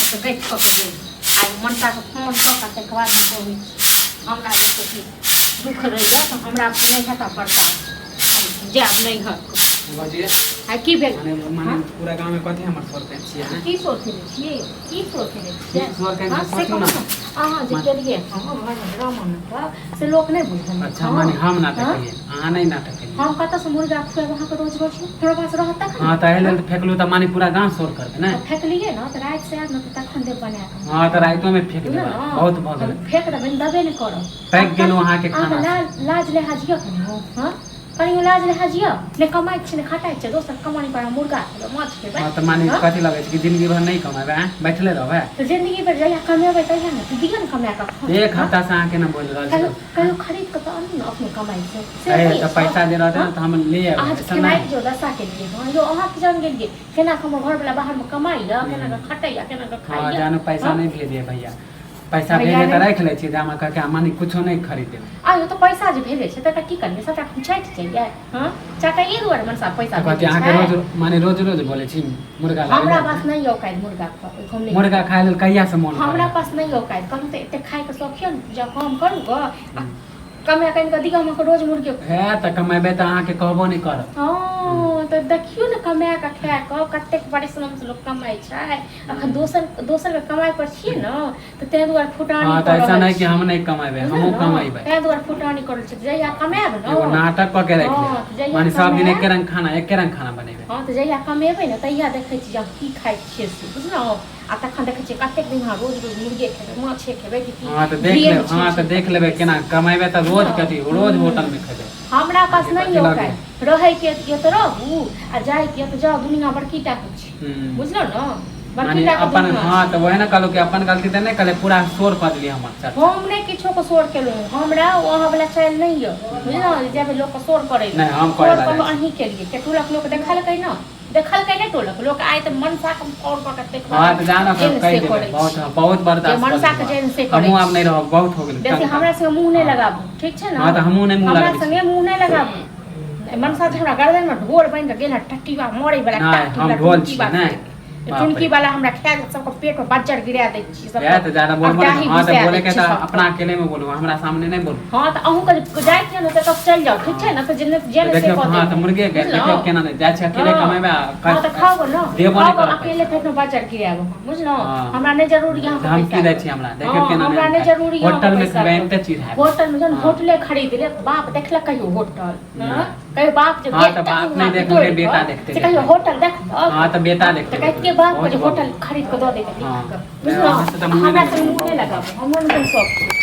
से गति कऽ के गेल। आब मनसाके फोन कऽ कऽ ताहिके बाद हम कहै छी, हमरा जे छै कि दुःख रहैए तऽ हमरा नहि हैत आब बर्दाश्त, हम जायब नैहर। भौजी। आ की भेल? माने माने पूरा गाँव में कथी हमर शोर केने छियै अहाँ? की शोर केने छियै? की शोर केने छियै? की शोर केने हाँ, छियै? से सोचू कहू ने। ने, अहाँ जे गेलियै हँ घरमे ड्रामा कऽ, से लोक नहि बुझल। अच्छा, माने हम नाटक हाँ? केलियै, अहाँ नहि नाटक केलियै? हम कतऽसँ मुर्गा खुआएब अहाँके रोज रोज? हमरा पास रहत तखन। हाँ, तऽ एहि लेल तऽ फेकलहुँ तऽ माने पूरा गाँव शोर करतै ने। तऽ फेकलियै ने तऽ राति से आयब ने तऽ तखन देब बना कऽ। हाँ, तऽ रातिओ में फेक बुझलहुँ देबै। ने? बहुत भऽ गेल। हम फेक देबै, देबे नहि करब। पाकि गेलहुँ अहाँके अहाँके खाना। लाज लाज लिहाज यऽ कनियो? हँ, कनियो लाज लिहाज यऽ? नहि कमाइ छी, नहि खटाइ छी, दोसर कमानी पर अहाँ मुर्गा खेबै, माछ खेबै? हाँ, तऽ माने हाँ? कथी लगै छै कि जिंदगी भर नहि कमेबै, आँय, बैठले रहबै? तऽ जिंदगी भर जहिया कमेबै तहिया ने दियौ ने कमा कऽ। एक हफ्ता से अहाँके ने बोलि रहल कहियो छी। कहियो खरीद कऽ तऽ आनू ने अपने कमाइ से। से अरे नहि तऽ पैसा जे रहतै ने तऽ हम ले अयबै। अहाँ जे ऐसा खेनाइके नहि जो दशा केलियै हँ यौ, अहाँ की जान गेलियै केना कऽ हमर घरवला बाहरमे कमाइए, केना कऽ खटैए, केना कऽ हाँ खाइए? जानू, पैसा हाँ? नहि भेजिए भैया, पैसा भैया भेजे तऽ नहि- राखि लै छी, जमा कऽ के माने कुछो नहि खरीद देबै। आयो, तऽ पैसा जे भेजै छै तकरा की करियै? सबटा हम चाटि जाइए? हँ, चाटैए दुआरे मनसा पैसा तऽ कहती भेजै अहाँके छै। रोज माने रोज रोज बोलै छी मुर्गा लाबै हमरा लए। पास नहि औकात मुर्गा खाबै, हम नहि। मुर्गा खाय लेल कहिया से मोन हमरा करैए? पास नहि औकात। कहलहुँ तऽ एते खायके शौक यऽ ने, जब काम करू गऽ आ कमा कनि कऽ दिअ हमर रोज मुर्गे। हे, तऽ कमेबै तऽ अहाँके कहबो नहि करब। हँ, तऽ देखियौ ने, कमा कऽ खा कऽ कतेक परिश्रमसँ लोक कमाइ छै। अखन दोसर दोसरके कमाइ पर छियै ने, तऽ ताहि दुआरे फुटानी हाँ, तऽ कऽ ऐसा रहल नहि कि छी। हम नहि कमेबै। बुझलियै हमहूँ ने? कमेबै। ताहि दुआरे फुटानी कऽ रहल छी। जहिया कमायब ने, एगो नाटक कऽ के राखि हाँ, लेब। तऽ जहिया माने सब दिन कमायब- एके रंग खाना, एके रंग खाना बनेबै। हँ, तऽ जहिया कमेबै ने तहिया देखै छी जे हम की खाइ छियै से, बुझलहुँ? आ तखन देखै छियै कतेक दिन अहाँ रोज रोज मुर्गे खेबै, माछे खेबै कि की। हाँ, तऽ देख घीए लेब। मे हाँ, तऽ छीन देख छीन लेबै खेबै। केना कमेबै तऽ रोज हँ। कथी रोज होटल में खेबै। हमरा पास नहि कथी यऽ लगे? औकात। रहैके यऽ तऽ रहू आ जाइके यऽ तऽ जाउ, दुनिया बड़की टा के छै। बुझलहुँ ने? बड़की माने टा के अपन दुनिया हाँ छै। तऽ वही ने कहलहुँ कि अपन गलती तऽ नहि कहले, पूरा शोर कऽ देलियै हमर चर्चा। हम नहि किछो के शोर केलहुँ, हमरा ओ अहाँ वाला चालि नहि यऽ, बुझलहुँ? जे जेबै लोकके शोर करै लए। नहि, हम करै शोर लए कहलहुँ जाइ छी। अहीं केलियै, के टोलक लोक देखलकै ने? देखलकै नहि टोलक लोक? आइ तऽ मनसा के फोन कऽ के देखबै। हाँ, तऽ जाना जे ने कहि से देबै। करै बहुत छी। बहुत बर्दाश्त जे मनसा के कऽ जे से करै हमहूँ आब छी। नहि रहब, बहुत हो गेल। बेसी तंग हमरा संगे मुँह नहि हाँ। लगाबू, ठीक छै ने? हाँ, तऽ हमहूँ नहि मुँह हमरा लगबै छी। संगे मुँह नहि लगाबू। मनसा जे हमरा गर्दन मे ढोल बनि कऽ गेल हँ, टट्टीबा मरै वाला। नहि, टाटी हम वाला, ढोल टुनकी छी, वाला। नहि। बाप टुनकी रे। वाला हमरा खा कऽ सबके पेट मे बज्जर गिरा दै छी सबके। वएह तऽ ज्यादा बोलबो अबटाही नहि। हाँ, तऽ घुसा बोले दै के छी तऽ सबके। अपना अकेले में बोलू, हमरा सामने नहि बोलू। हाँ, तऽ अहूँ के जाइ छियै ने तऽ तब चलि जाउ, ठीक छै ने? तऽ जे ने जे तऽ ने से देखियौ कऽ हाँ, देब। तऽ मुर्गे के बुझलहुँ? देखियौ केना नहि जाइ छै अकेले कमेबै आ हाँ, तऽ खाउ ने। देबो नहि खाउ करब अकेले, पैसा। फेर बजर गिरायब, बुझलहुँ? हाँ। हमरा नहि जरूरी अहाँके धमकी पैसा दै के। छी हमरा, देखियौ हाँ, केना हमरा नहि नहि जरूरी अहाँके होटल में पैसा खेबै के। एते चिढ़ायब। होटल में जहन हाँ। होटले खरीद ले, बाप देखलक कहियो होटल? नहि। हाँ? कहियो बाप जे हाँ, गेल तऽ बाप तखन नहि हाथ देखलकै, तोड़ि बेटा कऽ, देखतै, से कहियो देखतै। होटल देखलक? हाँ, तऽ बेटा देखतै, तऽ कहितियै बाप के जे बहुत होटल खरीद कऽ दऽ देतै हाँ। लिख कऽ, बुझलहुँ? अहाँ से तऽ मुँहे हमरा नहि से मुँह नहि लगाबू, हमरो नहि कोनो शौक छै।